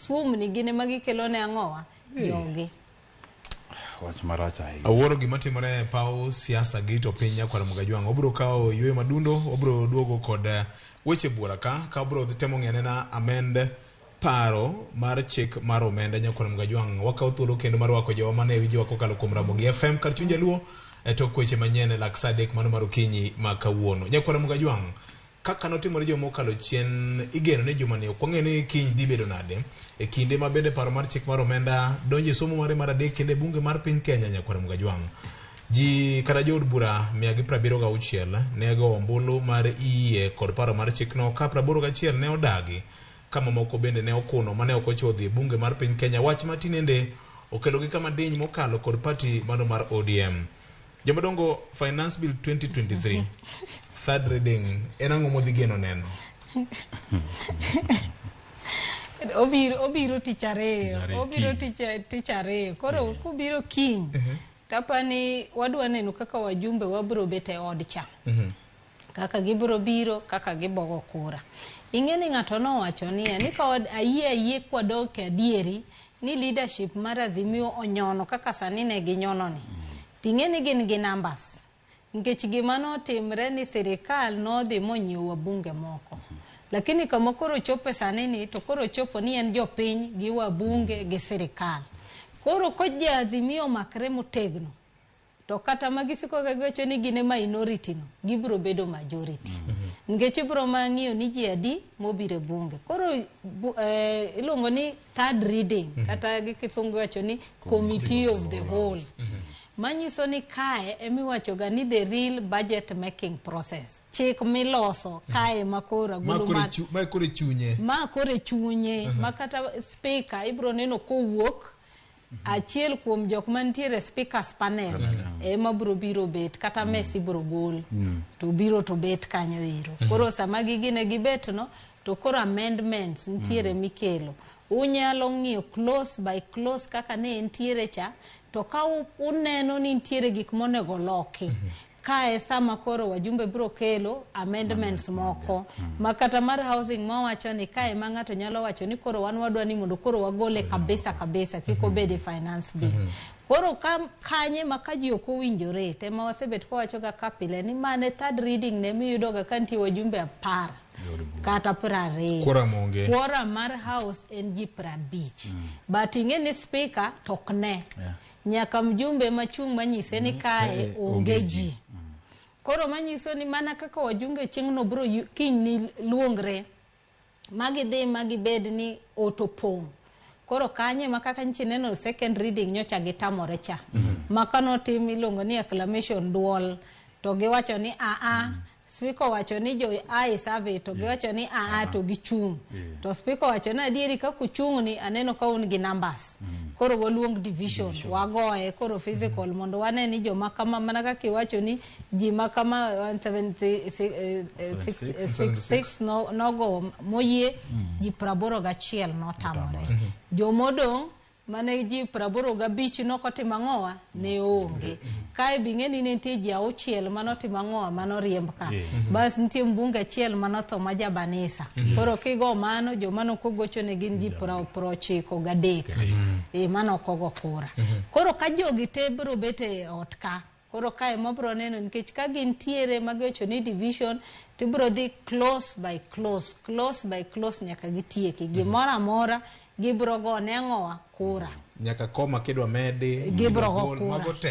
Sum ni gin ema gikelo ne ang'owa jogi. Wach marach ahinya. Awuoro gima timore e paw siasa gi to piny nyakwar Mugajwang'. Obiro kawo yueyo madundo, obiro duogo kod weche buora ka, ka obiro dhi temo ng'e anena amend paro mar chik mar omenda nyakwar Mugajwang'. Wakawo thuolo kendo mar rwako jowa mane winjowa kokalo kuom Ramogi FM kar chuny jaluo e tok weche manyien e lak saa adek mano mar okinyi ma kawuono. Nyakwar Mugajwang', Kaka notimore juma mokalo chien, igeno ni jumani ok wang'eyo ni kiny dhi bedo nade. E kinde ma bende paro mar chik mar omenda donjo e somo mare mar adek kendo e bunge mar piny Kenya nyakwar Mugajwang'. Ji kata jood bura 176 ne go ombulu mar yie kod paro mar chikno ka 81 ne odagi ka mamoko bende ne okuno mane ok ochopo dhi e bunge mar piny Kenya. Wach ma tinende okelogi kama diny mokalo kod party mano mar ODM. Jomadongo Finance Bill 2023 third reading en ang'o modhi geno neno? Obiro obiro tich ariyo. Tich ariyo, Obiro kiny. tich tich ariyo. Koro kubiro kiny tapani wadwa neno kaka wajumbe wabiro bet e od cha. Kaka gibiro biro, kaka gibogo kura. Ing'e ni ng'ato nowacho niya ni ka ayie ayie kwadok e adieri ni leadership mar Azimio onyono kaka sani ne ginyono ni. Ting'e ni gin gi numbers. Nikech gima notimre ni sirikal nodhi monyiewo wabunge moko. Lakini kama koro chope sani ni to koro chopo ni en jopiny gi wabunge gi sirikal. Koro ko jo Azimio omakre motegno to kata ma gisiko ka giwacho ni gin e minority no gibiro bedo majority. Nikech ibiro ma ng'iyo ni ji adi mobiro e bunge. Koro bu, iluongo ni third reading kata gi kisungu iwacho ni committee of the whole. Manyiso ni kae emiwacho ga ni the real budget making process. Chik miloso kae ma koro Ma agulu koro mar ma koro e chunye. ma koro e chunye ma kata speaker ibiro neno kowuok achiel kuom jok mantiere speakers panel ema biro biro bet kata mes ibiro gol to biro to bet kanyo ero. Koro sama gigine gibet no to koro amendments nitiere mikelo. Unyalo ng'iyo clause by clause kaka ne entiere cha to ka uneno ni nitiere gik monego loki kae sama koro wajumbe biro kelo amendments moko ma kata mar housing mawacho ni kae ma ng'ato nyalo wacho ni koro wan wadwa ni mondo koro wagole kabisa kabisa kik obed e finance bill. Koro ka kanye ma ka ji ok owinjore tema wasebet kwawacho ga ka pile ni mane third reading ne miyudo ga ka nitie wajumbe 10 kata 20. Quorum onge. Quorum mar house en ji 50. But ing'e ni speaker to ok ne. Nyaka mjumbe machung' manyise ni kae onge onge ji. ji. Koro manyiso ni mana kaka wajumbe chieng'no biro kiny ni luongre ma gidhi ma gibed ni ot opong'. Koro kanye ma kaka nchi neno second reading nyocha gitamore cha. Ma kanotim iluongo ni acclamation duol to giwacho ni aa Speaker owacho ni jo ae survey to giwacho ni aa to gichung'. To speaker owacho ni adieri kaka uchung' ni aneno ka un gi numbers. Koro waluong division, wagoye koro physical mondo wane ni joma kama mana kaka iwacho ni ji ma kama 176 nogo moyie ji 81 notamore. Jomodong' mane ji 85 nokotimo ang'owa ne onge. Kae be ing'e ni nitie ji 6 manotimo ang'owa manoriemb ka. Bas nitie mbunge achiel manotho ma Jabanisa. Koro kigo mano joma nokogocho ne gin ji 93 manokogo kura. Koro ka jogi te biro bet e ot ka koro kae mabro neno nikech ka gintiere magiwacho ni division tibiro dhi clause by clause, clause by clause nyaka gitieki. Gimoro amora gibiro go ne ang'owa kura. Nyaka koma kidwa medi, Gibiro go gol, kura. mago te.